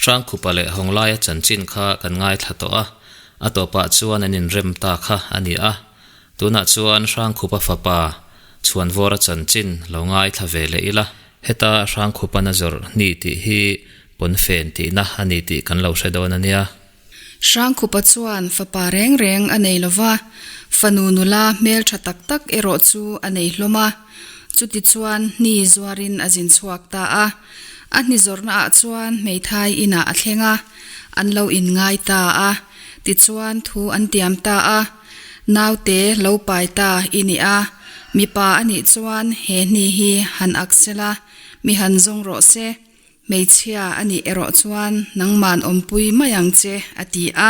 Hrangkhupa leh Hawnglaia chanchin kha kan ngaithla tawh a, a tawpah chuan an inrem ta kha a ni a. Tunah chuan Hrangkhupa fapa Chhuanvawra chanchin lo ngaithla ve leh ila. Heta Hrangkhupan a zawrh ni tih hi pawnfen tihna a ni tih kan lo hre dawn a nia. Hrangkhupa chuan fapa reng reng a nei lo va, fanu nula hmeltha tak tak erawh chu a nei hlawm a. Chutichuan hni zuarin a zin chhuak ta a. A hni zawrhna ah chuan hmeithai inah a thleng a, an lo inngai ta a. Tichuan thu an tiam ta a, Naute lo pai ta i ni a, mipa a nih chuan he hni hi han ak sela, mi han zawng rawh se. Hmeichhia a nih erawh chuan nangman awmpui mai ang che, a ti a.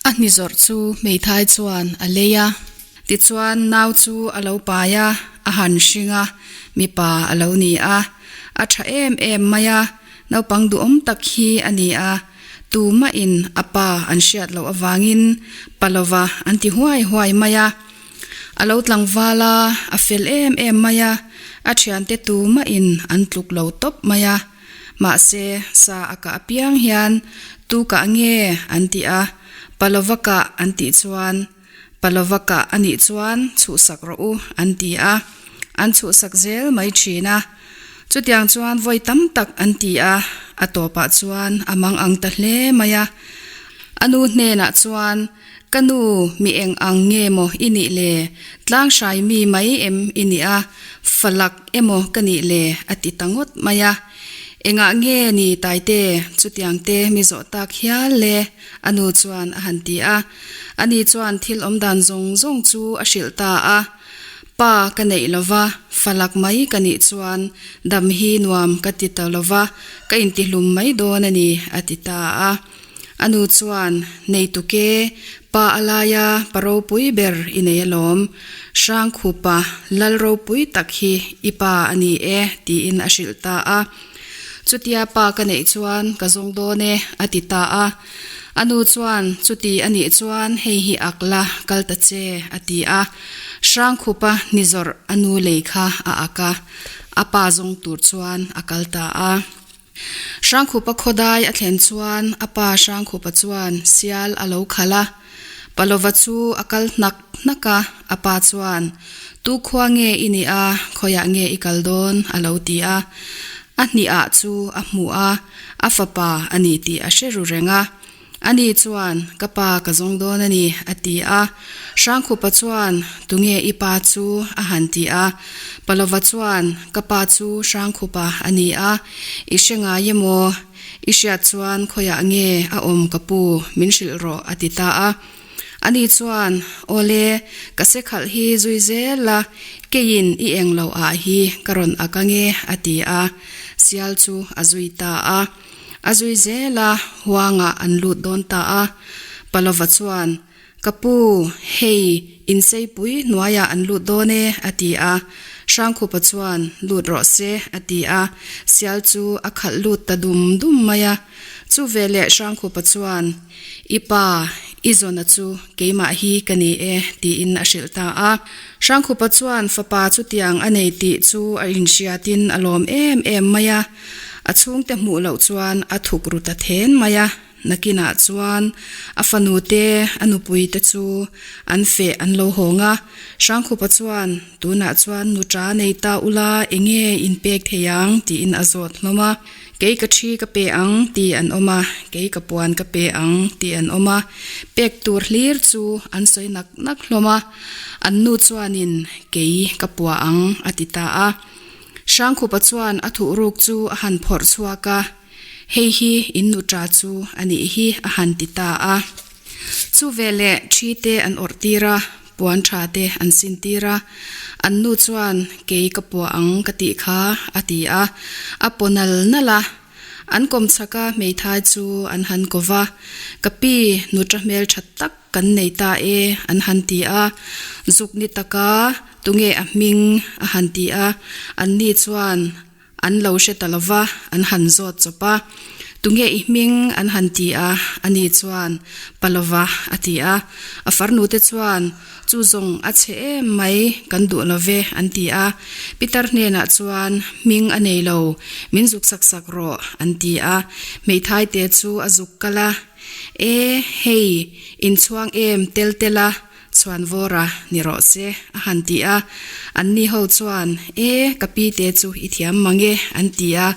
A hni zawrh chu hmeithai chuan a lei a. Tichuan nau chu a lo pai a, a han hring a, mipa a lo ni a. A tha em em mai a, naupang duhawm tak hi a ni a. Tumahin a pa an hriat loh avangin pa lova an ti huai huai mai a. A lo tlangval a, a fel em em mai a, a thiante tumahin an tluk lo tawp mai a. Mahse, sa a kah apiang hian tu kah nge an ti a, pa lova kah an tih chuan pa lova kah a nih chuan chhuhsak rawh u an ti a, an chhuhsak zel mai thin a. Chutiang chuan vawi tam tak an ti a, a tawpah chuan a mang ang ta hle mai a. A nu hnenah chuan Ka nu, mi eng ang nge maw i nih le? Tlang hrai mi mai em i nih a, falak emaw ka nih le? a ti ta ngawt mai a. Engah nge ni Taite, chutiang te mi zawh tak hial le? a nu chuan a han ti a. Ani chuan thil awmdan zawng zawng chu a hrilh ta a. Pa ka neih lo va, falak mai ka nih chuan dam hi nuam ka ti ta lo va, ka intihlum mai dawn a ni, a ti ta a. A nu chuan, Neituke, pa a laia pa ropui ber i nei alawm. Hrangkhupa lal ropui tak hi i pa a ni e, tiin a hrilh ta a. Chutia pa ka neih chuan ka zawng dawn e, a ti ta a. A nu chuan, Chuti a nih chuan hei hi ak la, kal ta che, a ti a. Hrangkhupa ni zawrh a nu lei kha a ak a, a pa zawng tur chuan a kal ta a. Hrangkhupa khawdai a thlen chuan a pa Hrangkhupa chuan sial a lo khalh a, Palova chu a kal hnak hnak a, a pa chuan, Tu khua nge i nih a, khawiah nge i kal dawn? a lo ti a. A hniah chu a hmu a, a fapa a ni tih a hre ru reng a. Ani chuan, Ka pa ka zawng dawn a ni, a ti a. Hrangkhupa chuan, Tunge i pa chu? a han ti a. Palova chuan, Ka pa chu Hrangkhupa a ni a, i hre ngai emaw? I hriat chuan khawiah nge a awm ka pu, min hrilh rawh, a ti ta a. Ani chuan, Awle, ka se khalh hi zui zel la, keiin i eng lo ah hi ka rawn ak ange, a ti a. Sial chu a zui ta a. A zui zel a, huangah an lut dawn ta a. Palova chuan, Ka pu, hei, inseipui hnuaiah an lut dawn e, a ti a. Hrangkhupa chuan, Lut rawh se, a ti a. Sial chu a khalh lut ta dum dum mai a. Chu veleh Hrangkhupa chuan, I pa, i zawna chu keimah hi ka ni e, tiin a hrilh ta a. Hrangkhupa chuan fapa chutiang a nei tih chu a inhriatin a lawm em em mai a. A chhungte hmuh loh chuan a thuk ru ta then mai a, nakinah chuan a fanu te, a nupui te chu an feh an lo hawng a. Hrangkhupa chuan, Tunah chuan nuṭa nei ta ula enge in pek thei ang? tiin a zawt hlawm a. Kei ka ṭhi ka pe ang ti an awm a, kei ka puan ka pe ang ti an awm a. Pek tur hlir chu an sawi nak nak hlawm a. An nu chuanin, Kei ka pua ang a ti ta a. Hrangkhupa chuan a thuhruk chu a han phawrh chhuak a, Hei hi in nuṭa chu a nih hi a han ti ta a. Chu veleh ṭhi te an awrh tir a, puan ṭha te an sin tir a. An nu chuan kei ka puah ang ka tih kha a ti a, a paw nal nal a. An kawm chhak a hmeithai chu an han ko va, Ka pi, nuṭa hmelṭha tak kan nei ta e an han ti a. Zuk ni taka tunge a hming a han ti a, anni chuan an lo hre ta lo va, an han zawt chawp a. Tunge i hming an han ti a, ani chuan, Palova a ti a. A farnute chuan, Chu zawng a chhe em mai, kan duh lo ve, an ti a. Pitar hnenah chuan, Hming a nei lo, min zuk sak sak rawh, an ti a. Hmeithai te chu a zuk kal a, E, hei, inchhuang em tel tel a, Chhuanvawra ni rawh se, a han ti a. Anni ho chuan, E, ka pi te chu i thiam mang e, an ti a.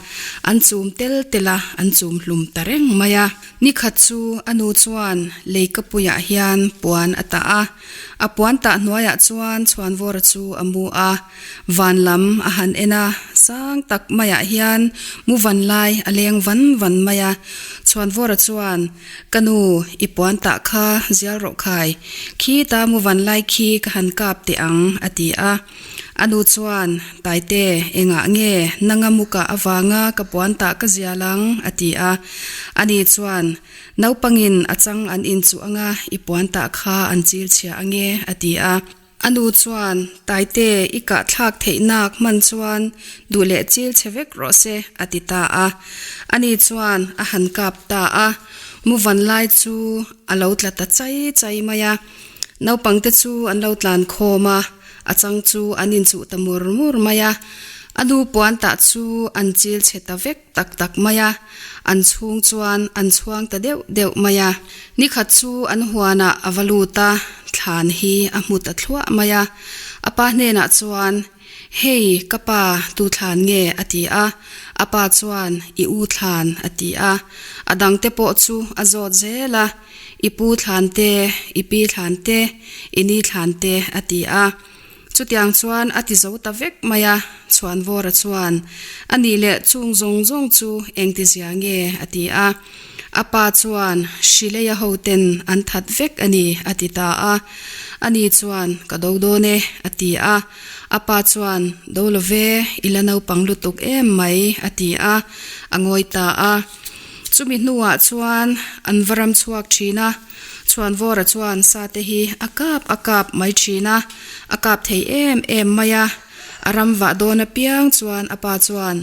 An chum tel tel a, an chum hlum ta reng mai a. Ni khat chu a nu chuan leikapuiah hian puan a tah a. A puan tah hnuaiah chuan Chhuanvawra chu a mu a. Van lam a han en a, sang tak maiah hian mu van lai a leng van van mai a. Chhuanvawra chuan, Ka nu, i puan tah kha zial rawh khai, khi ta mu van lai khi ka han kap teh ang, a ti a. A nu chuan, Taite, engah nge nanga mukah avanga ka puan tah ka zial ang? a ti a. Ani chuan, Naupangin a chang an inchuh anga i puan tah kha an chil chhia ange, a ti a. A nu chuan, Taite, i kah thlak theih nak hman chuan duh leh chil chhe vek rawh se, a ti ta a. Ani chuan a han kap ta a, mu van lai chu a lo tla ta chai chai mai a. Naupangte chu an lo tlan khawm a, a chang chu an inchuh ta mur mur mai a. A nu puan tah chu an chil chhe ta vek tak tak mai a, an chhung chuan an chhuang ta deuh deuh mai a. Nikhat chu an huanah a va lut a, thlan hi a hmu ta thluah mai a. A pa hnenah chuan, Hei, ka pa, tu thlan nge? a ti a. A pa chuan, I u thlan, a ti a. A dangte pawh chu a zawt zel a, I pu thlan te, i pi thlan te, i ni thlan te, a ti a. Chutiang chuan a ti zo ta vek mai a, Chhuanvawra chuan, A nih leh chung zawng zawng chu engti zia nge? a ti a. A pa chuan, Hrileia hoten an that vek a ni, a ti ta a. Ani chuan, Ka do dawn e, a ti a. A pa chuan, Do lo ve, i la naupang lutuk em mai, a ti a, a ngawi ta a. Chumi hnuah chuan an va ram chhuak thin a. Chhuanvawra chuan sate hi a kap a kap mai thin a, a kap thei em em mai a. A ram vah dawn apiang chuan a pa chuan,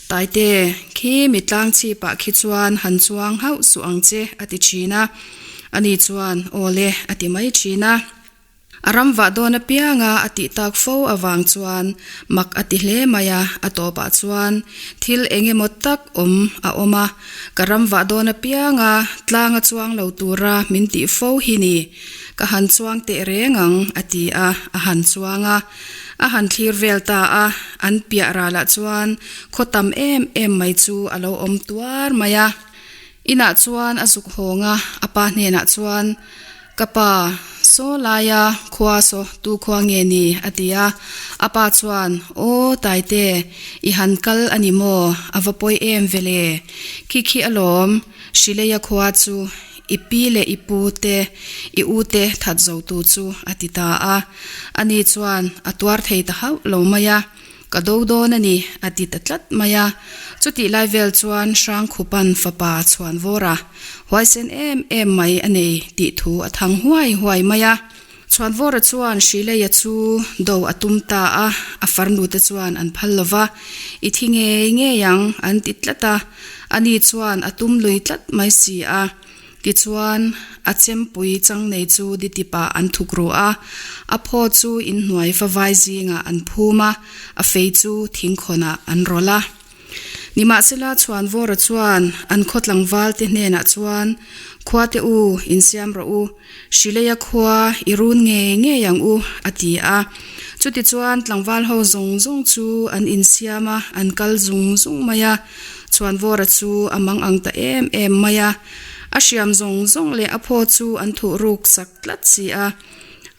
Taite, khi mi tlang chhipah khi chuan han chuang hauh suh ang che, a ti thin a. Ani chuan, Aw le, a ti mai thin a. A ram vah dawn apianga a tih tak fo avang chuan mak a ti hle mai a, a tawpah chuan thil eng emaw tak awm a awm a, ka ram vah dawn apianga tlang a chuang lo tura min tih fo hi ni, ka han chuang teh reng ang a ti a, a han chuang a, a han thlir vel ta a, an piah ralah chuan khaw tam em em mai chu a lo awm tuar mai a. Inah chuan a zuk hawng a, a pa hnenah chuan, Ka pa, saw laia khua saw tu khua nge ni? a ti a. A pa chuan, Aw, Taite, i han kal a ni maw? A va pawi em ve le. Khi khi alawm, Hrileia khua chu i pi leh i pu te, i u te that zo tu chu, a ti ta a. Ani chuan a tuar thei ta hauh lo mai a. Ka do dawn a ni, a ti ta tlat mai a. Chutih lai vel chuan Hrangkhupan fapa Chhuanvawra huaisen em em mai a nei tih thu a thang huai huai mai a. Chhuanvawra chuan Hrileia chu do a tum ta a, a farnute chuan an phal lo va, I thi ngei ngei ang, an ti tlat a. Ani chuan a tum lui tlat mai si a. Tichuan, a chempui chang nei chu ditipah an thuk ru a, a phaw chu inhnuai favai zingah an phum a, a fei chu thingkhawnah an rawlh a. Nimahsela, Chhuanvawra chuan an khaw tlangval te hnenah chuan, Khuate u, insiam rawh u, Hrileia khua i run ngei ngei ang u, a ti a. Chutichuan, tlangval ho zawng zawng chu an insiam a, an kal zung zung mai a. Chhuanvawra chu a mang ang ta em em mai a, a hriam zawng zawng leh a phaw chu an thuh ruk sak tlat si a.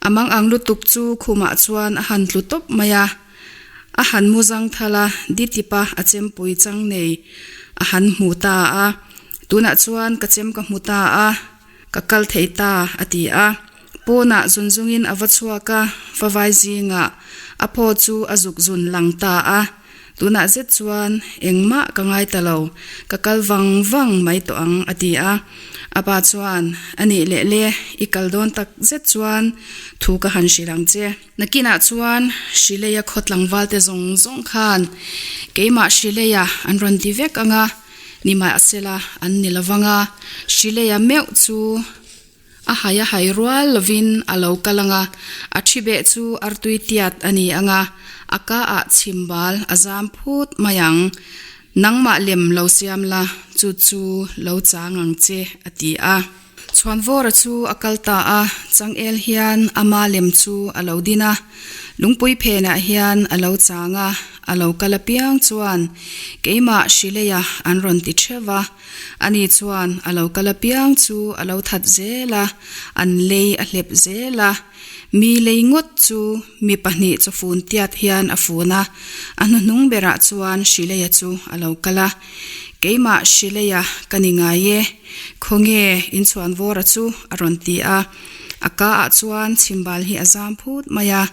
A mang ang lutuk chu khumah chuan a han tlu tawp mai a, a han mu zang thal a, ditipa a chempui chang nei a han hmu ta a, Tunah chuan ka chem ka hmu ta a, ka kal thei ta, a ti a. Pawnah zun zungin a va chhuak a, favai zingah a phaw chu a zuk zun lang ta a. Tunah zet chuan engmah ka ngai ta lo, ka kal vang vang mai tawh ang, a ti a. A pa chuan, A nih leh le, i kal dawn tak zet chuan thu ka han hrilh ang che. Nakinah chuan Hrileia khaw tlangvalte zawng zawng khan keimah Hrileia an rawn ti vek ang a. Nimahsela, an ni lovang a, Hrileia meuh chu a hai a hai rual lovin a lo kal ang a, a thi beh chu artui tiat a ni ang a, a ka ah chhimbal a zam phut mai ang. Nangmah lem lo siam la, chu chu lo chang ang che, a ti a. Chhuanvawra chu a kal ta a, changel hian ama lem chu a lo din a, lungpui phenah hian a lo chang a, a lo kal apiang chuan keimah Hrileia an rawn ti theuh va, ani chuan a lo kal apiang chu a lo that zel a, an lei a hlep zel a, mi lei ngawt chu mi pahnih chawfun tiat hian a fun a, a hnuhnung berah chuan Hrileia chu a lo kal a. Keimah Hrileia ka ni ngai e, khawnge inchhuanvawra chu a rawn ti a. A ka ah chuan chhimbal hi a zam phut mai a,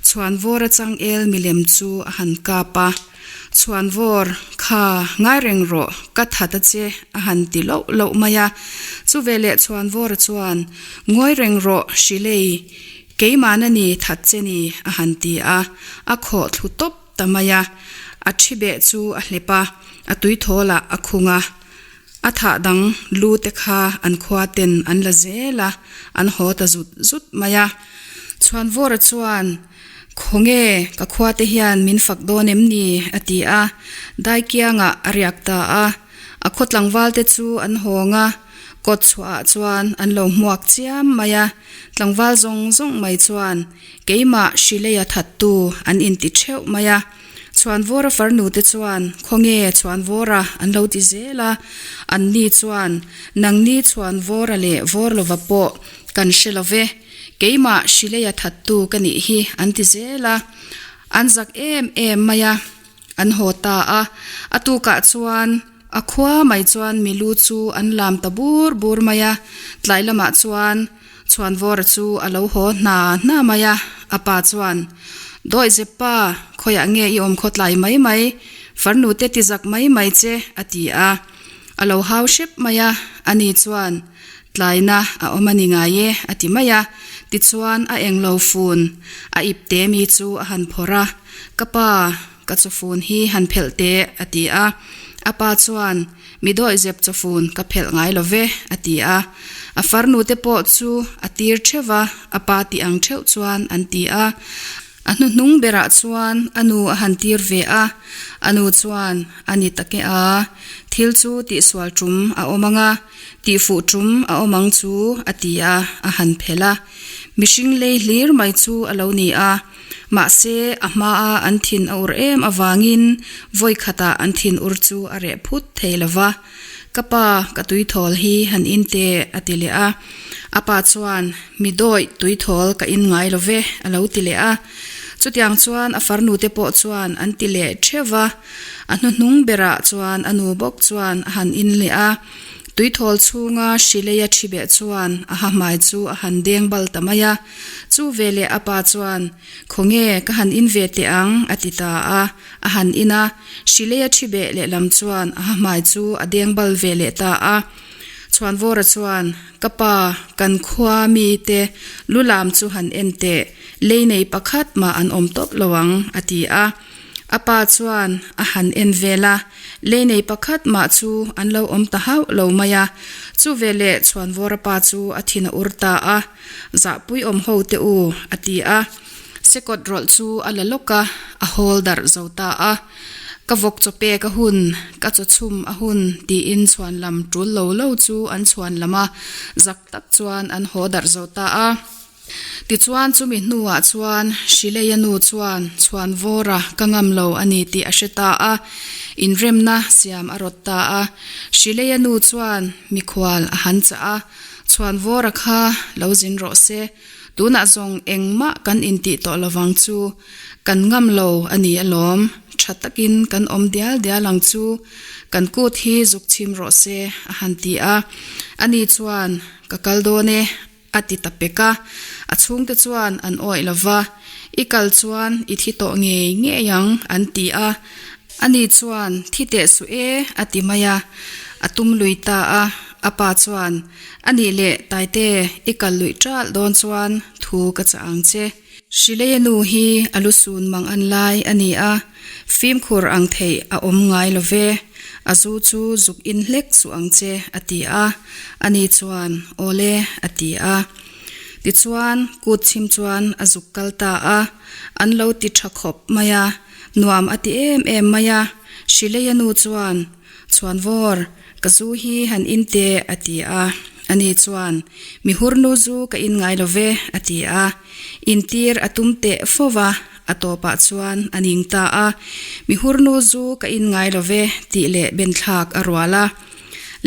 chhuanvawra changel milem chu a han kap a. Chhuanvawr, kha, ngai reng rawh, ka that a che a han ti loh loh mai a. Chuveleh chhuanvawra chuan, Ngawi reng rawh Hrilei, keimahna ni that che ni a han ti a, a khawh thlu tawp. ta mai a, a thi beh chu a hlep a, a tuithawl ah a khung a, a thah dang lu te kha an khua ten an la zel a, an haw ta zut zut mai a. Chhuanvawra chuan, Khawnge, ka khua te hian min fak dawn em ni? a ti a, Daikiangah a riak ta a, a khaw tlangval te chu an hawng a, kawt chhuah ah chuan an lo hmuak chiam mai a, tlangval zawng zawng mai chuan, Keimah Hrileia thattu an inti theuh mai a, Chhuanvawra farnu te chuan khawnge Chhuanvawra an lo ti zel a, anni chuan nangni Chhuanvawra leh Vawrlova pawh kan hre lo ve, keimah Hrileia thattu ka nih hi an ti zel a, an zak em em mai a, an haw ta a, a tukah chuan a khua mai chuan milu chu an lam ta bur bur mai a, tlai lamah chuan Chhuanvawra chu a lo haw hna hna mai a, a pa chuan, Dawi Zeppa, khawiah nge i awm khawtlai mai mai, farnu te ti zak mai mai che, a ti a. A lo hau hrep mai a, ani chuan, Tlaina a awm a ni ngai e, a ti mai a. Tichuan a englo fun, a ip te mi chu a han phawrh a, Ka pa, ka chawfun hi han phelh teh, a ti a. A pa chuan, Mi dawihzep chawfun ka phelh ngai lo ve, a ti a. A farnu te pawh chu a tir theuh va, a pa tih ang theuh chuan an ti a. A hnuhnung berah chuan a nu a han tir ve a, a nu chuan, A ni tak e a, thil chu tihsual tum a awm ang a, tihfuh tum a awm ang chu, a ti a, a han phelh a. Mihring lei hlir mai chu a lo ni a. Mahse, a hmaa an thin a ur em avangin vawi khatah an thin ur chu a reh phut thei lo va. Ka pa, ka tuithawl hi han in teh, a ti leh a. A pa chuan, Mi dawih, tuithawl ka in ngai lo ve, a lo ti leh a. Chutiang chuan a farnute pawh chuan an ti leh theuh va. A hnuhnung berah chuan a nu bawk chuan a han in leh a. Tuithawl chhunga hrileia thi beh chuan a ha hmai chu a han deng bal ta mai a. Chu veleh a pa chuan, Khawnge, ka han in ve teh ang, a ti ta a. A han in a, hrileia thi beh lehlam chuan a ha hmai chu a deng bal ve leh ta a. Chhuanvawra chuan, Ka pa, kan khua mite lu lam chu han en teh, lei nei pakhat mah an awm tawp lo ang, a ti a. A pa chuan a han en vel a, lei nei pakhat mah chu an lo awm ta hauh lo mai a. Chu veleh Chhuanvawra pa chu a thin a ur ta a, Zahpui awm ho teh u, a ti a. Sekawt rawlh chu a la lawk a, a hawl darh zo ta a. Ka vawk chaw pek a hun, ka chaw chhum a hun, tiin chhuan lam tul lo lo chu an chhuan lam a, zak tak chuan an haw darh zo ta a. Tichuan chumi hnuah chuan Hrileia nu chuan Chhuanvawra ka ngam lo a ni tih a hre ta a, inremna siam a rawt ta a. Hrileia nu chuan mikhual a han chah a, Chhuanvawra kha lo zin rawh se, tunah zawng engmah kan intih tawh lovang chu, kan ngam lo a ni alawm, tha takin kan awm dial dial ang chu, kan kut hi zuk chhim rawh se a han ti a. Ani chuan, Ka kal dawn e, A ti ta pek a, a chhungte chuan an awih lo va, I kal chuan i thi tawh ngei ngei ang, an ti a. Ani chuan, Thi teh suh e, a ti mai a. A tum lui ta a. A pa chuan, A nih leh, Taite, i kal luih ṭalh dawn chuan thu ka chah ang che. Hrileia nu hi a lu sun mang an lai a ni a, fimkhur ang theih a awm ngai lo ve. A zu chu zuk in hlek suh ang che, a ti a. Ani chuan, Awle, a ti a. Tichuan, kut chhim chuan a zuk kal ta a. An lo ti tha khawp mai a, nuam a ti em em mai a. Hrileia nu chuan, Chhuanvawr, ka zu hi han in teh, a ti a. Ani chuan, Mi hurnu zu ka in ngai lo ve, a ti a. Intir a tum teh fo va, a tawpah chuan a ning ta a. Mi hurnu zu ka in ngai lo ve, tih leh benthlak a rual a.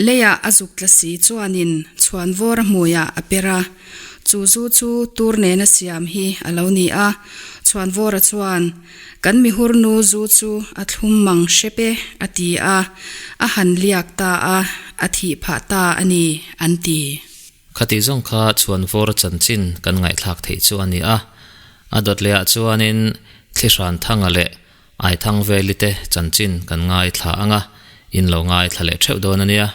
Leiah a zuk tla si chuanin chhuanvawr a hmuiah a per a. Chu zu chu tur nena siam hi a lo ni a. Chhuanvawra chuan, Kan mihurnu zu chu a thlum mang hrep e, a ti a. A han liak ta a, a thih phah ta a ni, an ti. Khati zawng kha chhuanvawr chanchin kan ngaihthlak theih chu a ni a. A dawt lehah chuanin Thlihran Thanga leh Aithang Veli te chanchin kan ngaithla ang a, in lo ngaithla leh theuh dawn a nia.